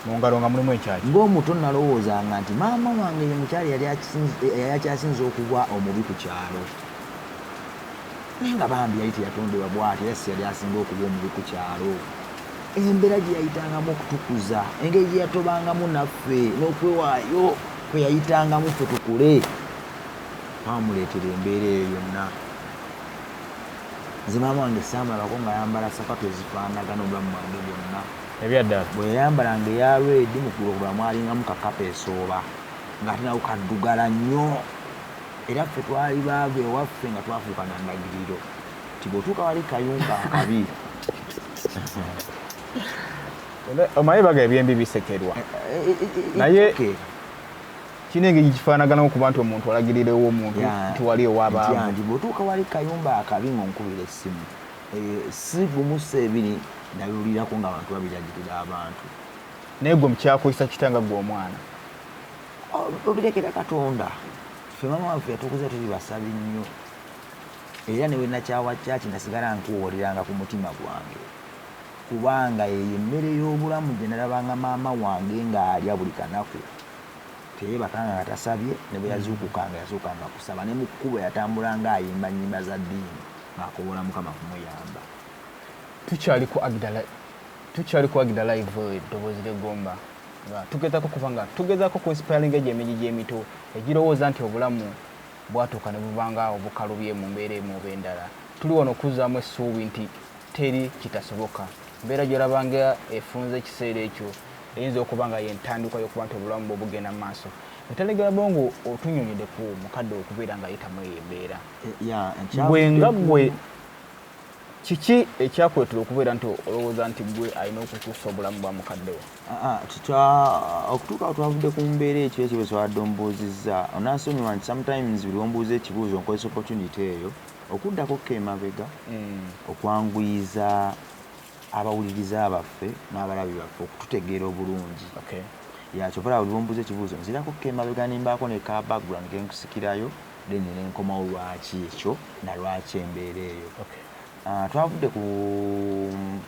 Mu ngalo nga mulimu enkyakya? Ng'omuto nalowoozanga nti maama wange ye mukyala yali akyasinze okuba omubi ku kyalo, naye nga bambi yali teyatondebwa bw'atyo, era si yali asinga okuba omubi ku kyalo. Embeera gye yayitangamu okutukuza, engeri gye yatobangamu naffe n'okwewaayo kwe yayitangamu ffe tukule, twamuleetera embeera eyo yonna. Nze maama wange saamulabako ng'ayambala sapatu ezifaanagana obulamu bwange bwonna. Ebyaddala? Bwe yayambalanga eya red, mu kugulu okulala mwalingamu kakapa esooba ng'ate nawo kaddugala nnyo. Era ffe twali baava ewaffe nga twafuuka na ndagiriro nti bw'otuuka wali kayumba akabi. Omanyi baga ebyembi bisekerwa, naye kirina engeri kifaanaganamu kuba nti omuntu alagirirewo omuntu nti wali ewabaavu. Nti bw'otuuka wali kayumba akabi ng'onkubira essimu, si gumu si ebiri, nabiwulirako ng'abantu babiragirira abantu. Naye gwe mukyakuyisa kitanga gwe omwana? Obirekera Katonda. Ffe maama waffe yatukuza tuli basabi nnyo, era ne bwe nakyawa kyaki nasigala nkuwoleranga ku mutima gwange, kubanga eyo emmere y'obulamu gye nalabanga maama wange ng'alya buli kanaku. Teyeebakanga nga tasabye, ne bwe yazuukukanga yasookanga kusaba, ne mu kkubo yatambulanga ayimba nnyimba za ddiini ng'akowoola Mukama kumuyamba. Tukyali ku Agida Live, eddoboozi ly'eggomba, nga tugezaako kuba nga tugezaako ku inspiringa egyo emigi gy'emito egirowooza nti obulamu bwatuuka ne bubanga obukalubye mu mbeera emu oba endala. Tuli wano okuzzaamu essuubi nti teri kitasoboka. Mbeera gy'olabanga efunze ekiseera ekyo eyinza okuba nga yentandikwa y'okuba nti obulamu bwe bugenda mu maaso. Etalegera bongo otunyonyodde ku mukadde okubeera nga ayitamu eyo embeera. Gwe nga gwe, kiki ekyakuleetera okubeera nti olowooza nti gwe alina okukyusa obulamu bwa mukadde wo? Okutuuka awo twavudde ku mbeera ekyo ekyo bwe ombuuzizza. Onansonyiwa nti sometimes buli wombuuza ekibuuzo nkozesa opportunity eyo okuddako ko emabega okwanguyiza abawuliriza baffe n'abalabi baffe okututegeera obulungi. Kyova olaba buli wombuuza ekibuuzo nzirako ko emabega nembaako ne ka background kenkusikirayo, then nenkomawo lwaki ekyo na lwaki embeera eyo. Twavudde ku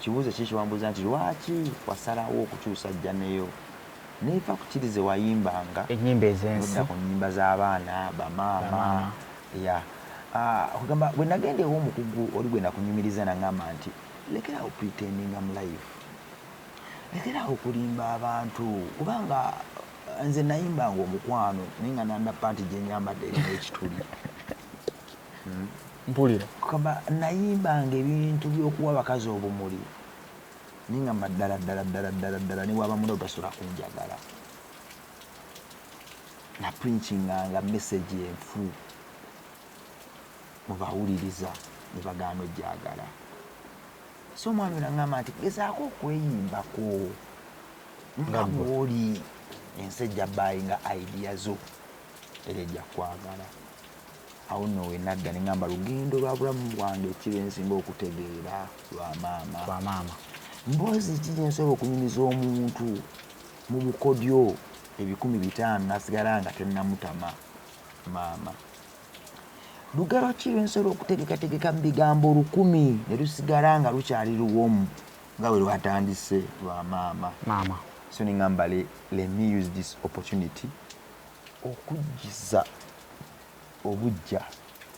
kibuuzo kiki kiwambuuza nti lwaki wasalawo okukyusa jjaneyo neeva ku kiri ze wayimbanga ennyimba ez'ensi nodda ku nnyimba z'abaana bamaama. Ya, kugamba bwe nagenda ew'omukugu oli gwe nakunyumiriza, naŋŋamba nti lekerawo pretendinga mu life, lekerawo okulimba abantu, kubanga nze nayimbanga omukwano naye nga nanda panti gye nyambadde erimu ekituli. Mpulira. Kugamba nayimbanga ebintu by'okuwa abakazi obumuli naye nga ddala ddala ddala ddala ddala ne bwaba munda otasobola kunjagala. Napreachinganga message enfu mubawuliriza ne bagaana ojjagala. So omwami ono aŋŋamba nti gezaako okweyimbako nga bw'oli, ensi ejja buyinga idea zo era ejja kwagala. Awo nno we nadda ne ŋŋamba lugendo lwa bulamu bwange ki lwe nsinga okutegeera? Lwa maama. Lwa maama. Mboozi ki gye nsobola okunyumiza omuntu mu bukodyo 500,000 n'asigala nga tennamutama? Maama. Lugero ki lwe nsobola okutegekategeka mu bigambo 1000 ne lusigala nga lukyali luwomu nga bwe lwatandise? Lwa maama. Maama. So ne ŋŋamba let me use this opportunity okujjiza obuggya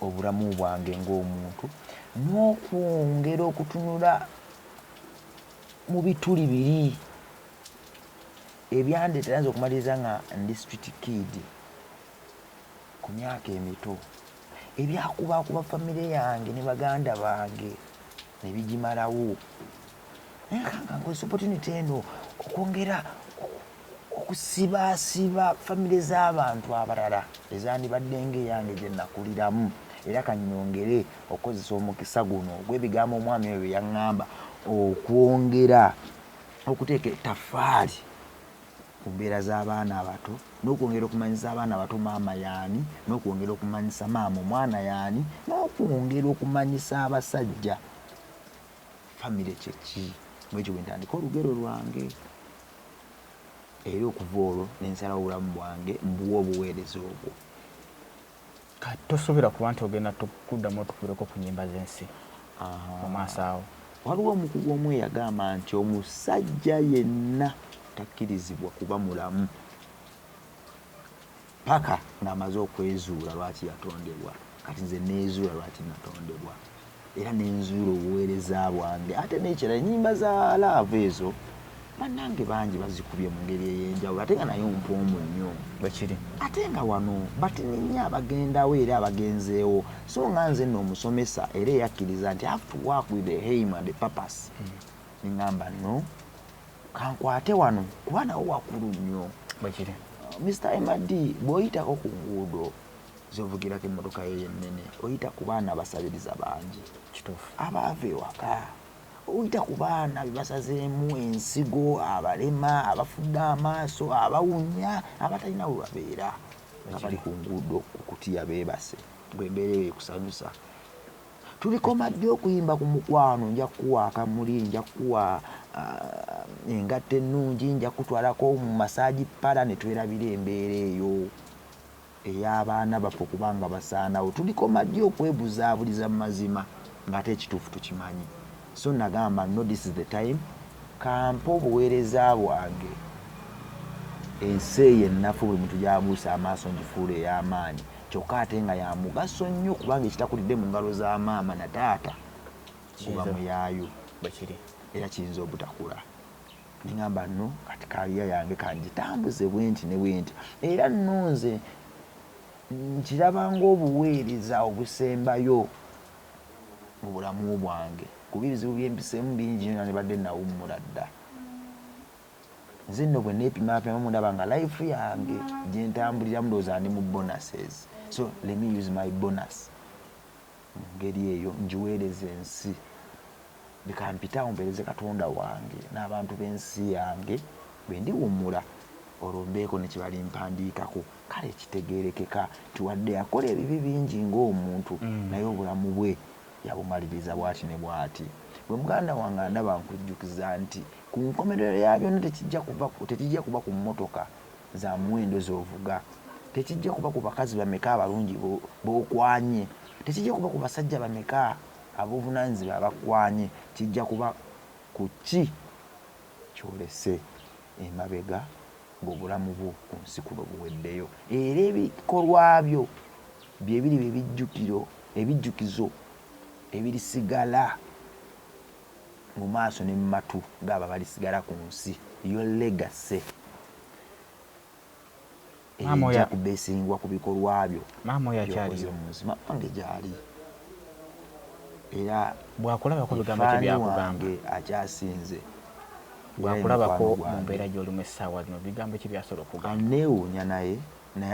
obulamu bwange ng'omuntu n'okwongera okutunula mu bituli biri ebyandeetera nze okumaliriza nga ndi street kid ku myaka emito, ebyakubakuba famire yange ne baganda bange ne bigimalawo. Naye kanga nkozesa opportunity eno okwongera okusibaasiba famire z'abantu abalala ezandibadde ng'eyange gye nakuliramu, era kanyongere okukozesa omukisa guno ogw'ebigambo omwami oyo bye yaŋŋamba okwongera okuteeka ettaffaali ku mbeera z'abaana abato n'okwongera okumanyisa abaana abato maama yaani, n'okwongera okumanyisa maama omwana yaani, n'okwongera okumanyisa abasajja famire kyeki. Mwekyo bwe ntandika olugero lwange, era okuva olwo nensalawo obulamu bwange mbuwa obuweereza obwo. Kati tosuubira kuba nti ogenda kuddamu otukubireko ku nnyimba z'ensi mu maaso awo? Waliwo omukugu omu eyagamba nti omusajja yenna takkirizibwa kuba mulamu paka ng'amaze okwezuula lwaki yatondebwa. Kati nze neezuula lwaki natondebwa era nenzuula obuweereza bwange. Ate n'ekirala, ennyimba za love ezo bannange bangi bazikubye mu ngeri ey'enjawulo, ate nga nayo mpoomu nnyo. Bwekiri. Ate nga wano batini nnyo abagendawo era abagenzeewo. So nga nze nno omusomesa era eyakkiriza nti I have to work with the aim and the purpose, neŋŋamba no kankwate wano kuba nawo wakulu nnyo. Bwekiri. Mr Md, bw'oyitako ku nguudo zovugirako emmotoka yo yennene, oyita ku baana abasabiriza bangi. Kituufu. Abaava ewaka, oyita ku baana be basazeemu ensigo, abalema, abafudde amaaso, abawunya, abatalina we babeera, nga bali ku nguudo ku kutiya beebase. Bwembeera eyo ekusanyusa, tulikoma ddi okuyimba ku mukwano? Nja kukuwa akamuli, nja kukuwa engatto ennungi, nja kutwalako mu massage parlour ne twerabira embeera eyo ey'abaana baffe okubanga basaanawo. Tulikoma ddi okwebuzaabuliza mu mazima ng'ate ekituufu tukimanyi? So nagamba no, this is the time kampa obuweereza bwange ensi eyo ennafu buli muntu gyabuusa amaaso ngifuula ey'amaanyi, kyokka ate nga ya mugaso nnyo, kubanga ekitakulidde mu ngalo za maama na taata guba muyaayu. Bwekiri. Era kiyinza obutakula. Neŋamba no kati career yange kangitambuze bwenti ne bwenti. Era nno nze nkiraba ng'obuweereza obusembayo mu bulamu bwange, kuba ebizibu byempiseemu bingi nnyo, nandibadde nawummula dda. Nze nno bwe neepimapimamu ndaba nga life yange gye ntambuliramu ndowooza ndi mu bonuses, so let me use my bonus mu ngeri eyo ngiweereza ensi. Leka mpite awo mpeereze Katonda wange n'abantu b'ensi yange. Bwe ndiwummula olwo mbeeko ne kye balimpandiikako. Kale kitegeerekeka nti wadde yakola ebibi bingi ng'omuntu, naye obulamu bwe yabumaliriza bw'ati ne bw'ati. Bwe muganda wange andaba, nkujjukiza nti ku nkomerero ya byonna tekijja kuba ku mmotoka za muwendo z'ovuga, tekijja kuba ku bakazi bameka abalungi b'okwanye, tekijja kuba ku basajja bameka ab'obuvunaanyizibwa abakwanye. Kijja kuba ku ki kyolese emabega ng'obulamu bwo ku nsi kuno buweddeyo. Era ebikolwa byo bye biri ebijjukiro, ebijjukizo ebirisigala mu maaso ne mu matu gaabo abalisigala ku nsi. Your legacy Maama ejja kubesingwa ku bikolwa byo Maama oyo by'okoze akyaliyo? mu nsi. Maama wange gyali era Bwakulabako bigambo ki fan byakugamba? wange akyasinze. Era Bwakulabako mukwano mu gwange. mbeera gy'olimu essaawa zino, bigambo ki byasobola okugamba? Aneewuunya, naye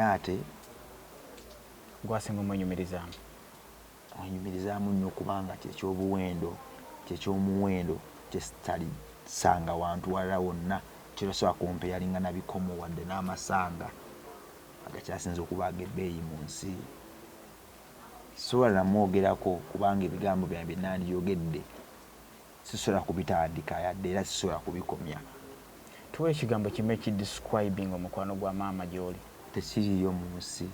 ate Gwasinga omwenyumirizaamu? Mwenyumirizaamu nnyo kubanga kyekyobuwendo, kyekyomuwendo kyesitalisanga wantu walala wonna, kyotasobola kumpeyalinga na bikomo wadde n'amasanga agakyasinze okuba ag'ebbeeyi mu nsi. Sobola namwogerako kubanga ebigambo byange bye nandiyogedde sisobola kubitandika yadde, era sisobola kubikomya. Tuwa ekigambo kimu ekidescribing omukwano gwa maama gy'oli. Tekiriyo mu nsi,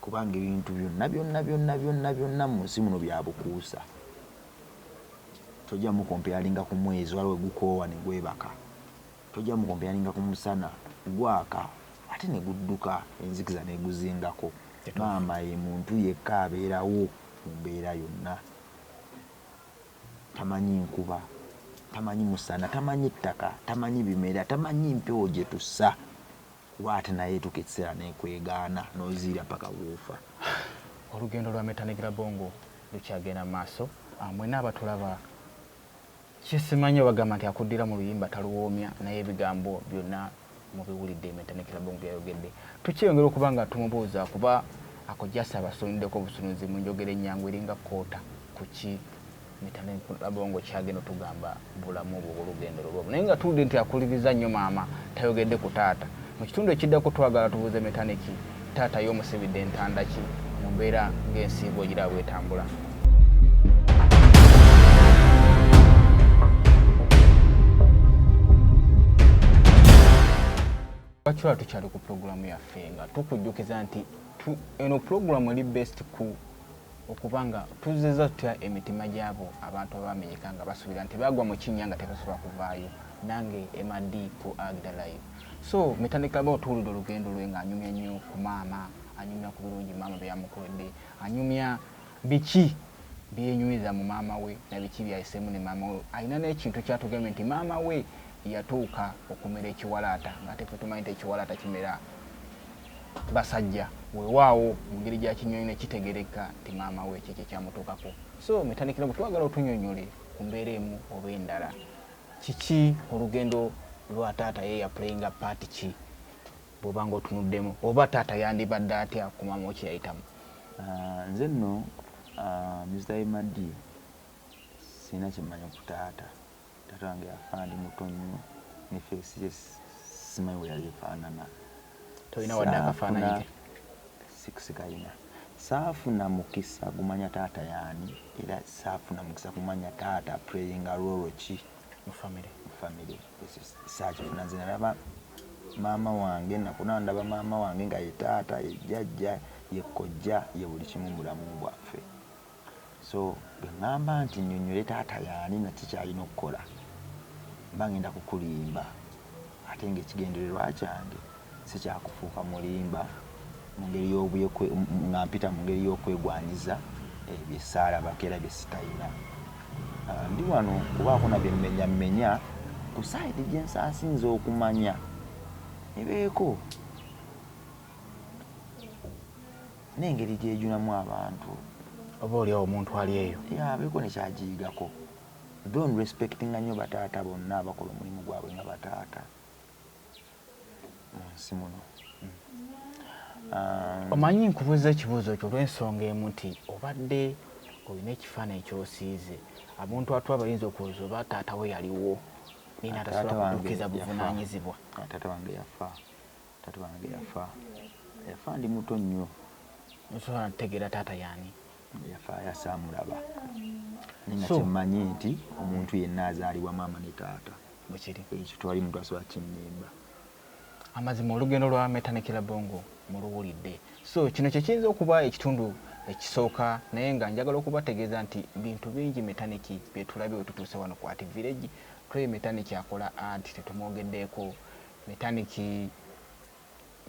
kubanga ebintu byonna byonna byonna byonna byonna mu nsi muno byabukuusa. Tojja mukompeyalinga ku mwezi, waliwo gukoowa ne gwebaka. Tojja mukompeyalinga ku musana, gwaka ate ne gudduka enzikiza neguzingako. Maama ye muntu yekka abeerawo mu mbeera yonna. Tamanyi nkuba, tamanyi musana, tamanyi ttaka, tamanyi bimera, tamanyi mpewo gye tussa, kuba ate naye etuuka ekiseera nekwegaana n'oziira paka bw'ofa. Olugendo lwa Metanik Labongo lukyagenda mu maaso. Mwenna abatulaba, kyesimanyi bagamba nti akuddira mu luyimba taluwoomya, naye ebigambo byonna mubiwulidde Metanik Labongo byayogedde. Tukyeyongera okuba nga tumubuuza, kuba ako jasi abasoniddeko obusunuzi mu njogera ennyangu eringa koota ku ki Metanik Labongo kyagenda otugamba bulamu bwe obw'olugendo lwo, naye nga tuwulidde nti akuliriza nnyo maama, tayogedde ku taata. Mu kitundu ekiddako twagala tubuuze Metaniki, taata y'omusibidde entanda ki mu mbeera ng'ensiibo ogira bwetambula? Lwaki tukyali ku pulogulaamu yaffe nga tukujjukiza nti eno pulogulaamu eri best ku okuba nga tuzeza tutya emitima gy'abo abantu abamenyeka nga basuubira nti bagwa mu kinnya nga tebasobola kuvaayo. Nange MD ku Agda Live. So Metanika ba otuwulidde olugendo lwe ng'anyumya nnyo ku maama, anyumya ku birungi maama bye yamukoledde, anyumya biki byenyumiza mu maama we na biki byayiseemu ne maama we. Alina n'ekintu kyatugambye nti maama we yatuuka okumera ekiwalaata, ng'ate ffe tumanyi nti ekiwalaata kimera basajja. Weewaawo mu ngeri gya kinyonyi ne kitegereka nti maama we kyekyo kyamutuukako. So Metanikira, bwe twagala otunyonyole ku mbeera emu oba endala, kiki olugendo lwa taata ye yaplayinga part ki bw'oba nga otunuddemu, oba taata yandibadde atya ku maama we kye yayitamu? Nze nno Mr. Emadi sirina kyemmanyi ku taata. Taata wange yafa ndi muto nnyo, ne face ye simanyi bwe yali efaanana. Tolina wadde akafaananyi ke? Sikalina. Saafuna mukisa gumanya taata yaani, era saafuna mukisa kumanya taata playinga role ki mu family. Mu family ekyo saakifuna. Nze nalaba maama wange, nakuna ndaba maama wange nga ye taata, ye jjajja, ye kojja, ye buli kimu mu bulamu bwaffe. So bwe ŋŋamba nti nnyonnyole taata yaani naki kyalina okukola, mba ngenda kukulimba, ate ng'ekigendererwa kyange si kyakufuuka mulimba mu ngeri y'obuyekwe nga mpita mu ngeri y'okwegwanyiza ebyo essaalabako era bye sitayina. Ndi wano kubaako na bye mmenya mmenya ku side gye nsaasinze okumanya ebeeko n'engeri gyejunamu abantu. Oba oliawo omuntu ali eyo. Ya, abeeko nekyagiyigako. Though respectinga nnyo bataata bonna abakola omulimu gwabwe nga bataata mu nsi muno. Omanyi nkubuuza ekibuuzo ekyo olw'ensonga emu nti obadde olina ekifaananyi ky'osiize abantu atu abayinza okulowooza oba taata we yaliwo naye Taata n'atasobola wange kutuukiza yafa. buvunaanyizibwa. Taata wange yafa, taata wange yafa, yafa ndi muto nnyo. Osobola ntegeera taata yaani? Yafa yasaamulaba, naye nga So- kyemmanyi nti omuntu yenna azaalibwa maama ne taata. Bwekiri. Ekyo twali muntu asobola kinnimba. Amazima olugendo lwa Metanikira Bongo muluwulidde. So kino kyekiyinza okuba ekitundu ekisooka, naye nga njagala okubategeeza nti bintu bingi Metaniki byetulabye we tutuuse wano ku Art Village. Tulabye Metaniki akola art, tetumwogeddeeko. Metaniki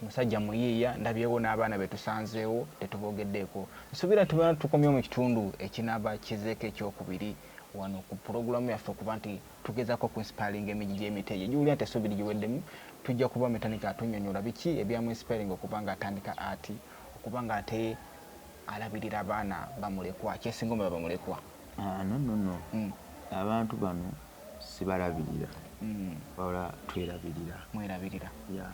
musajja muyiiya, ndabyewo n'abaana be tusanzeewo tetuboogeddeeko. Nsuubira tuba tukomyewo mu kitundu ekinaaba kizeeko ekyokubiri wano ku pulogulaamu yaffe, okuba nti tugezaako okuinspiringa emigi gy'emiti egyo giwulira nti essuubi ligiweddemu. Tujja kuba Metanika atunnyonnyola biki ebyamuinspiringa okuba nga atandika art, okuba nga ate alabirira abaana bamulekwa, kyesinga omulaba bamulekwa. Ah, no no no. Abantu bano sibalabirira, wabula twerabirira. Mwerabirira. Ya,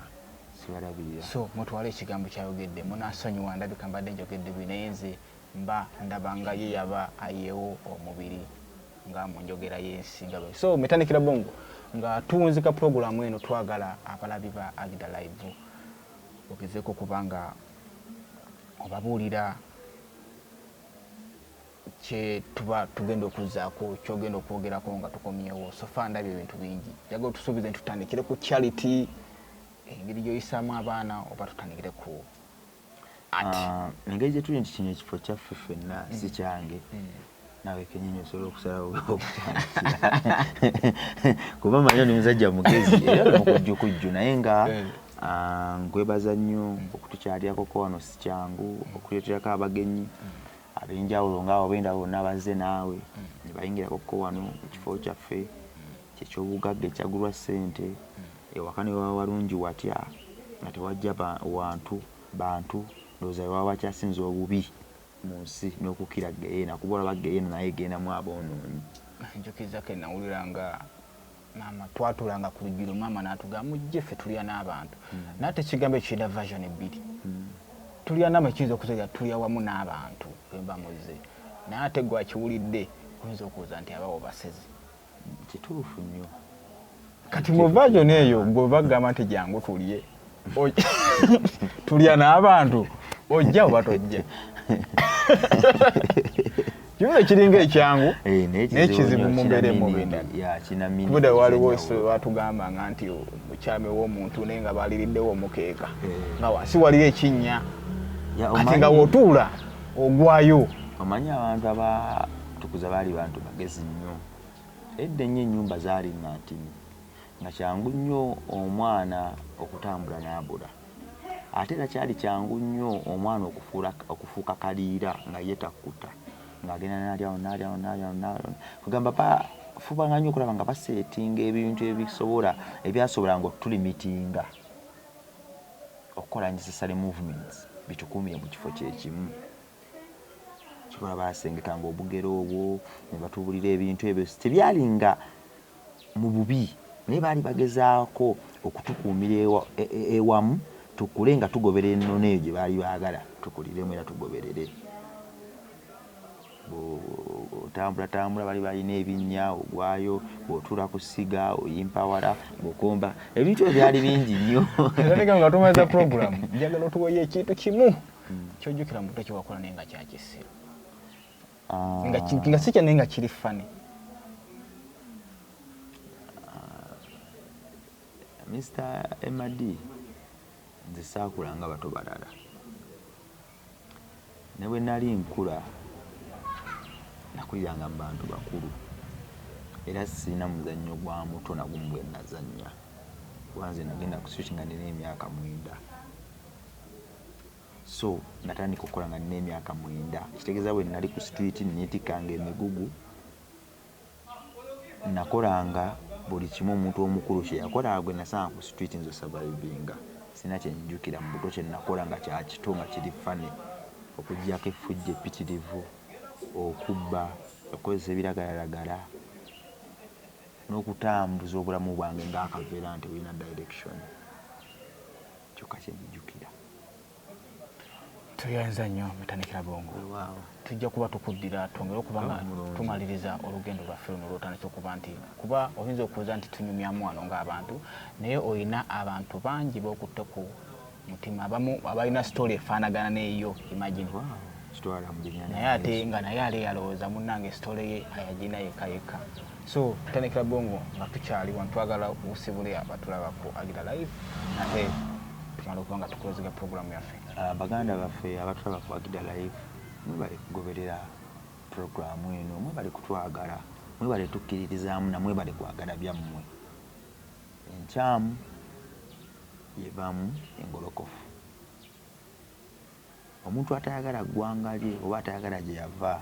sibalabirira. So mutwale ekigambo kyayogedde, munaasonyiwa ndabika mbadde njogedde bwi, naye nze mba ndaba nga ye yaba ayeewo omubiri nga mu njogera y'ensi nga bwe. So Metanikira Bongo, nga tuwunzika pulogulaamu eno, twagala abalabi ba Agida Live ogezeeko okuba nga obabuulira kye tuba tugenda okuzzaako, kyogenda okwogerako nga tukomyewo. So far ndabye ebintu bingi, njagala otusuubize nti tutandikire ku charity, engeri gy'oyisaamu abaana, oba tutandikire ku art. Ah, engeri gye tuli nti kino ekifo kyaffe ffenna, si kyange, naawe kenyini osobola okusalawo okutandikira, kuba manyi oli musajja mugezi era oli mukujjukujju, naye nga nkwebaza nnyo okutukyalyakoko wano. Si kyangu okuleeterako abagenyi ab'enjawulo ngaabo benda bonna bazze naawe ne bayingirako wano mu kifo kyaffe kyekyobugagga ekyagulwa ssente. Ewaka ne waba walungi watya nga tewajja wantu bantu, ndowooza wewaba wakyasinza obubi mu nsi n'okukira geyeena, kuba olaba geyeena naye egendamu aboonoonyi. Njukiza ke nawulira nga maama twatulanga ku lujjiro, maama n'atugamba mujje ffe tulya n'abantu, naye ate ekigambo ekyo kirina version ebbiri. Tulya nammwe kiyinza okutegeeza tulya wamu n'abantu bwe muzze, naye ate gwe akiwulidde oyinza okuwuza nti abawo basezi. Kituufu nnyo. Kati mu version eyo gwe bagamba nti jangu tulye, tulya n'abantu, ojja oba tojja? Kibuzo kiringa ekyangu Eh, naye naye kizibu nnyo, mu mbeera kina emu meaning. endala. Ya, kina meaning Kubuda waliwo ez'enjawulo. batugambanga nti omukyame w'omuntu naye nga baliriddewo omukeeka nga wansi waliyo ekinnya, Ya, kati omanyi- nga w'otuula ogwayo. Omanyi abantu abatukuza baali bantu bagezi nnyo edda ennyo. Ennyumba zaali nga ntini, nga kyangu nnyo omwana okutambula n'abula, ate era kyali kyangu nnyo omwana okufuuka kaliira nga ye takkuta, ng'agenda n'alyawo n'alyawo n'alyawo n'alyawo. Kugamba bafubanga nnyo okulaba nga baseetinga ebintu ebisobola ebyasobolanga okutulimitinga okukola necessary movements, bitukuumire mu kifo kyekimu. Kikola basengekanga obugero obwo ne batuubulira ebintu ebyo. Tebyalinga mu bubi, naye baali bagezaako okutukuumira ewamu tukule nga tugoberera ennono eyo gye baali baagala tukuliremu era tugoberere. Otambula tambula, bali balina ebinnya, ogwayo. Bw'otuula ku ssiga oyimpawala, bw'okomba, ebintu ebyo byali bingi nnyo. Era nga tumaliza program, njagala otuweyo ekintu kimu kyojjukira muto kyewakola naye nga kyakisiru, nga si kya naye nga kiri funny. Mr Mad, nze saakula nga bato balala, ne bwe nali nkula nakuliranga mu bantu bakulu, era sirina muzannyo gwa muto nagumu bwe nazannya, kuba nze nagenda ku street nga nina emyaka 9. So natandika okukola nga nina emyaka 9, ekitegeeza bwe nali ku street neetikkanga emigugu. Nakolanga buli kimu omuntu omukulu kye yakola gwe nasanga ku street. Nze survivinga, sina kyenjukira mu buto kye nakola nga kyakito nga kiri funny, okuggyako effujjo eppitirivu, okubba, okukozesa ebiragalalagala n'okutambuza obulamu bwange ng'akaveera nti bulina direction. Kyokka kyenjukira. Tuyanza nnyo, Metanikira Bongo. Weewaawo. Tujja kuba tukuddira twongere okuba nga Mulungi. tumaliriza olugendo lwaffe luno lwotandise, okuba nti kuba oyinza okuwuza nti tunyumyamu wano ng'abantu, naye oyina abantu bangi b'okutte ku mutima, abamu abalina story efaanagana n'eyo, imagine. Weewaawo, kitwala mu linnya Naye lya ate Yesu. nga naye ali alowooza munnange story ye ayagina yekka yekka. So Metanikira Bongo, nga tukyali wano, twagala osibule abatulaba ku Agira Live, ate tumale okuba nga tukulozinga programu yaffe. Ah, baganda baffe abatulaba ku Agida Live, mwebale kugoberera puroguramu eno, mwebale kutwagala, mwebale tukkiririzaamu, namwebale kwagala byammwe. Enkyamu yevaamu engolokofu. Omuntu atayagala ggwanga lye oba atayagala gye yava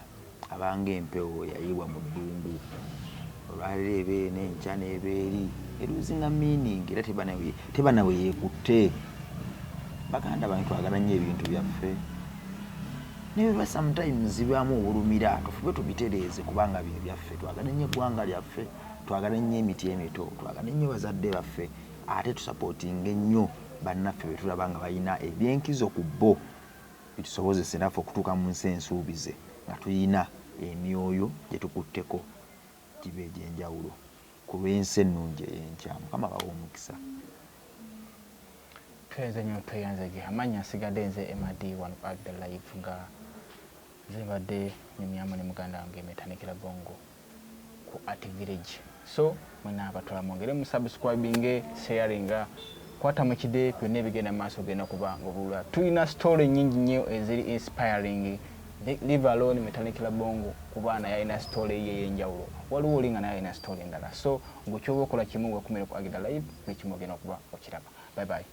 abanga empewo yayiibwa mu ddungu. Olwaleero eba eno, enkya n'eba eri, eruzinga meaning era teba nawe yeekutte. Baganda bange, twagala nnyo ebintu byaffe, nebiba sometimes bibaamu obulumira, tufube tubitereeze kubanga bye byaffe. Twagale nnyo eggwanga lyaffe, twagale nnyo emiti emito, twagale nnyo bazadde baffe, ate tusupportinge nnyo bannaffe be tulaba nga balina ebyenkizo ku bo, bitusobozese naffe okutuuka mu nsi ensuubize nga tulina emyoyo gye tukutteko giba egy'enjawulo ku lw'ensi ennungi ey'enkya. Mukama bawa omukisa. Tweyanze nnyo, tweyanzege. Amannya nsigadde nze Emad wano ku Agida Live, nga nze mbadde nyumyamu ne muganda wange Metanikira Bongo ku Art Village. So mwena abatwala mwongere musubscribinge, sharinga, kwata mu kide, byonna ebigenda mu maaso genda kuba ngaobulula. Tulina story nyingi nnyo eziri inspiring. Leave alone Metanikira Bongo, kuba naye alina story ye ey'enjawulo. Waliwo oli nga naye alina story endala. So gwe kyoba okola kimu, wekumire ku Agida Live, buli kimu ogenda okuba okiraba. Bye bye.